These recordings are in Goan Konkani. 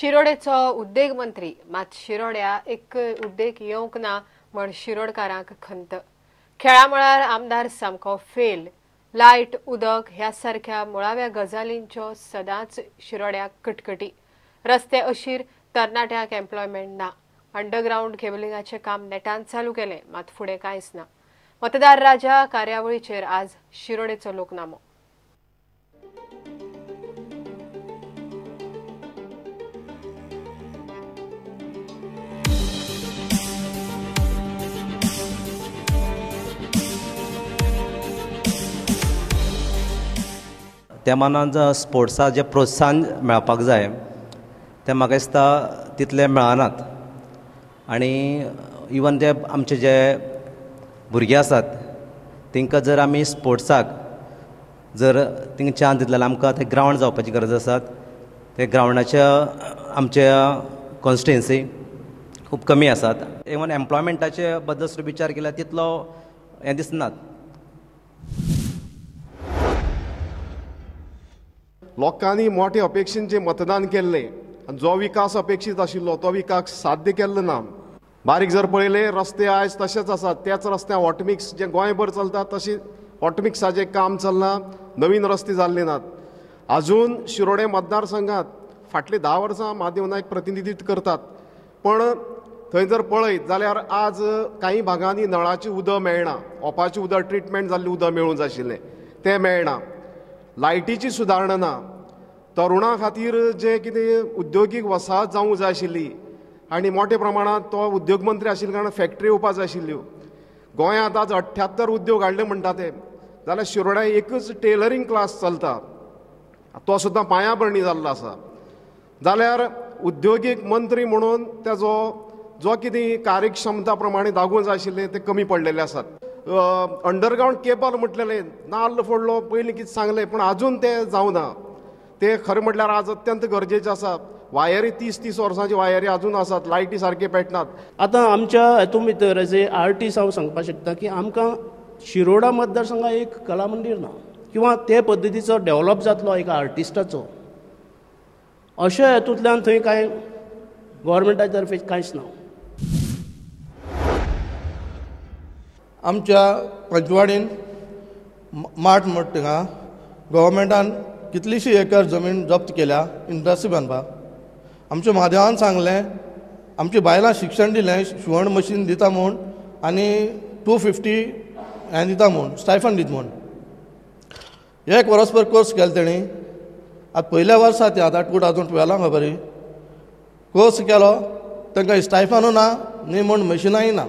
शिरोडेचो उद्देग मंत्री मात शिरोड्या एक उद्देग येवंक ना म्हण शिरोडकारांक खंत। खेळा मळार आमदार सामको फेल। लायट उदक ह्या सारक्या मुळाव्या गजालींच्यो सदांच शिरोड्याक कटकटी। रस्ते अशीर, तरणाट्यांक एम्प्लॉयमेंट ना। अंडरग्रावंड केबलिंगाचें काम नेटान चालू केलें मात फुडें कांयच ना। मतदार राजा कार्यावळीचेर आज शिरोडेचो लोकनामो। त्या मानान स्पोर्ट्साक जें प्रोत्साहन मेळपाक जाय तें म्हाका दिसता तितलें मेळनात आनी इवन जे आमचे जे भुरगे आसात तांकां जर आमी स्पोर्ट्साक जर तांकां चान्स दितले जाल्यार आमकां ते ग्रावंड जावपाची गरज आसा। ते ग्रावंडाच्या आमच्या कॉन्स्टिट्युएन्सी खूब कमी आसात। इवन एम्प्लॉयमेंटाचे बद्दल सुद्दां विचार केल्यार तितलो हें दिसनात। लोकांनी मोठे अपेक्षेन जे मतदान केल्लें आनी जो विकास अपेक्षीत आशिल्लो तो विकास साध्य केल्लो ना। बारीक जर पळयलें रस्ते आयज तशेच आसात, त्याच रस्त्यार हॉटमिक्स जें गोंयभर चलता तशी हॉटमिक्साचें काम चल्लां, नवीन रस्ते जाल्ले नात। आजून शिरोडे मतदारसंघात फाटलीं 10 वर्सां महादेव नायक प्रतिनिधित्व करतात, पण थंय जर पळयत जाल्यार आज कांय भागांनी नळाचें उदक मेळना, ओपाचें उदक ट्रिटमेंट जाल्लें उदक मेळूंक जाय आशिल्लें तें मेळना, लायटीची सुदारणा ना, तरुणां खातीर जें कितें उद्योगीक वसाहत जावंक जाय आशिल्ली आनी मोठ्या प्रमाणांत तो उद्योग मंत्री आशिल्ल्या कारणान फॅक्टरी येवपा जाय आशिल्ल्यो। गोंयांत आज 78 उद्योग हाडले म्हणटा ते, जाल्यार शिरोड्या एकच टेलरींग क्लास चलता, तो सुद्दां पांया भरणी जाल्लो आसा। जाल्यार उद्योगीक मंत्री म्हणून तेजो जो कितें कार्यक्षमता प्रमाणे दागोवंक जाय आशिल्लें तें कमी पडलेलें आसात। अंडरग्रावंड केबल म्हटलेलें नाल्ल फोडलो पयलीं कितें सांगलें पूण आजून तें जावना। तें खरें म्हटल्यार आज अत्यंत गरजेचें आसा। वायरी 30-30 वर्सांची वायरी आजून आसात, लायटी सारक्यो पेटनात। आतां आमच्या हातूंत भितर एज ए आर्टिस्ट हांव सांगपाक शकता की आमकां शिरोडा मतदारसंघात एक कला मंदीर ना किंवा ते पद्दतीचो डेवलप जातलो एका आर्टिस्टाचो अशें हातूंतल्यान थंय कांय गोवोरमेंटा तर्फे कांयच ना। आमच्या पंचवाडीन मार्ट म्हणटा थिंगा गव्हर्मेंटान कितलीशी एकर जमीन जप्त केल्या इंडस्ट्री बांदपाक। आमच्या म्हादेवान सांगलें आमच्या बायलां शिक्षण दिलें, शिवण मशीन दिता म्हूण आनी 250 हें दिता म्हूण, स्टायफंड दिता म्हूण। एक वर्सभर कोर्स केलो तेणी, आतां पयल्या वर्सा तें आतां 2012 खबरी कोर्स केलो, तांकां स्टायफंडूय ना न्ही म्हूण मशिनांय ना।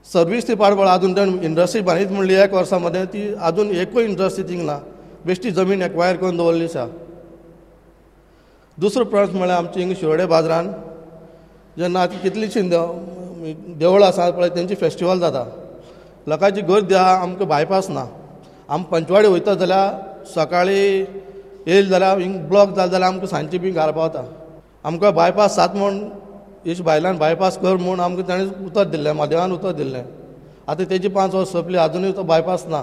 सर्वीस ती पाड पडला आजून तेणें इंडस्ट्री बांदीत म्हणली एक वर्सा मदें ती आजून एकूय इंडस्ट्री थिंग ना, बेश्टी जमीन एक्वायर करून दवरली आसा। दुसरो प्रश्न म्हळ्यार आमची हिंगा शिरोडे बाजारान जेन्ना आतां कितलीशीं देवळां आसा पळय तेंची फेस्टिवल जाता, लोकांची गर्दी आहा, आमकां बायपास ना। आमी पंचवाडी वयता जाल्यार सकाळीं येयले जाल्यार हिंग ब्लॉक जालें जाल्यार आमकां सांजची बी घरा पावता। आमकां बायपास जाता म्हूण इश बायलान बायपास कर म्हूण आमकां ताणें उतर दिल्लें, म्हादेवान उतर दिल्लें। आतां तेजी 5 वर्सां सोंपली आजुनूय तो बायपास ना।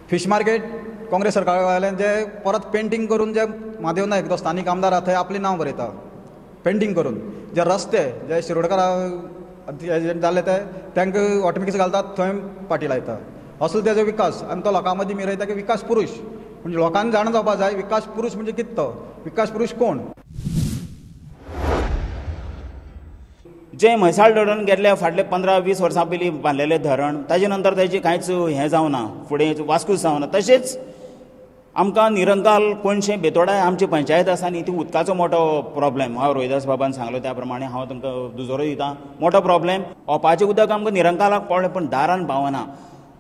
फिश मार्केट काँग्रेस सरकारान जे परत पेंटींग करून जे महादेव नायक जो स्थानीक आमदार आहा थंय आपलें नांव बरयता पेंटींग करून, जे रस्ते जे शिरोडकार जाल्ले ते तांकां ऑटोमॅटिक्स घालतात थंय पाटी लायता, असलो तेजो विकास। आनी तो लोकां मदीं मिरयता की विकास पुरूश म्हणजे लोकांक जाणा जावपाक जाय विकास पुरूश म्हणजे कितें तो, विकास पुरूश कोण। जें म्हैसाळ धरण गेल्ल्या फाटले 15-20 वर्सां पयलीं बांदलेलें धरण ताजे नंतर ताजी कांयच हें जावना, फुडें वास्कूच जावना। तशेंच आमकां निरंकाल कोनशें बेतोडा आमची पंचायत आसा न्ही ती उदकाचो मोठो प्रोब्लेम। हांव रोहिदास बाबान सांगलो त्या प्रमाणे हांव तुमकां दुजोरो दितां, मोठो प्रोब्लेम ओपाचें उदक आमकां निरंकालाक पडलें पूण दारान पावना।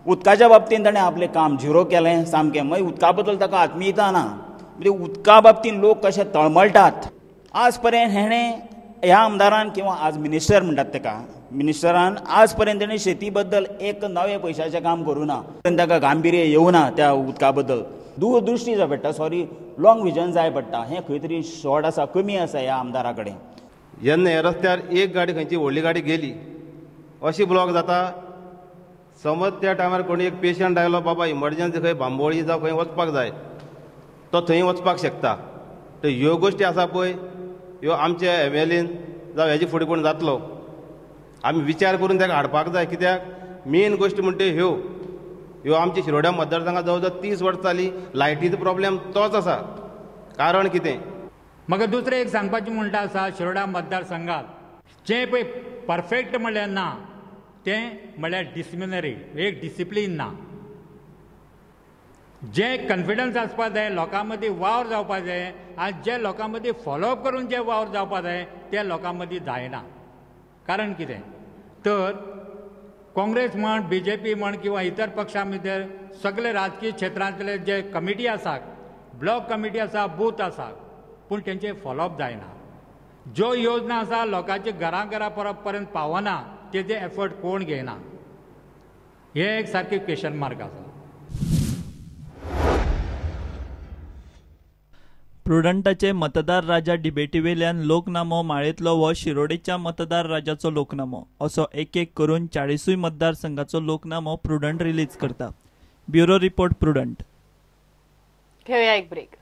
उदकाच्या बाबतीन ताणें आपलें काम झिरो केलें सामकें, मागीर उदका बद्दल ताका आत्मीयता ना, म्हणजे उदका बाबतीन लोक कशे तळमळटात। आज पर्यंत हेणें ह्या आमदारान किंवा आज मिनिस्टर म्हणटात ताका, मिनिस्टरान आज पर्यंत तेणें शेती बद्दल एक नवें पयशाचें काम करूं ना, ताका गांभिर्य येवना त्या उदका बद्दल। दूरदृश्टी जाय पडटा, सॉरी लॉंग विजन जाय पडटा, हें खंय तरी शॉर्ट आसा, कमी आसा ह्या आमदारा कडेन। जेन्ना ह्या रस्त्यार एक गाडी खंयची व्हडली गाडी गेली अशी ब्लॉक जाता, समज त्या टायमार कोणी एक पेशंट आयलो बाबा इमर्जन्सी खंय बांबोळी जावं खंय वचपाक जाय, तो थंय वचपाक शकता। तर ह्यो गोश्टी आसा पळय ह्यो आमच्या एम.एल.एन जावं हेजे फुडें कोण जातलो आमी विचार करून ताका हाडपाक जाय. कित्याक मेन गोश्ट म्हणटा ह्यो ह्यो आमच्या शिरोड्या मतदारसंघात जवळ जवळ 30 वर्सां जाली लायटीचो प्रॉब्लेम तोच आसा. कारण कितें म्हाका दुसरें एक सांगपाचें म्हणटा आसा, शिरोडा मतदारसंघात जें पळय परफेक्ट म्हणल्यार ना, तें म्हणल्यार डिसिप्लिनरी एक डिसिप्लीन ना. जें कॉन्फिडन्स आसपा जाय लोकां मदीं वावर जावपा जाय आनी जे लोकां मदीं फॉलोअप करून जे वावर जावपा जाय ते लोकां मदीं जायना. कारण कितें तर काँग्रेस म्हण, बीजेपी म्हण किंवा इतर पक्षां भितर सगळे राजकीय क्षेत्रांतले जे कमिटी आसात, ब्लॉक कमिटी आसा, बूथ आसा, पूण तेंचे फॉलोअप जायना. ज्यो योजना आसा लोकांच्या घरां घरा पर्यंत पावना, तेजे एफर्ट कोण घेयना. हें एक सारकें क्वेशन मार्क आसा. प्रुडंटाचे मतदार राजा डिबेटीवेल्यान लोकनामो माळेंतलो हो शिरोडेच्या मतदार राजाचो लोकनामो असो एक एक करून 40 मतदारसंघाचो लोकनामो प्रुडंट रिलीज करता. Bureau report, Prudent. घेऊया एक ब्रेक.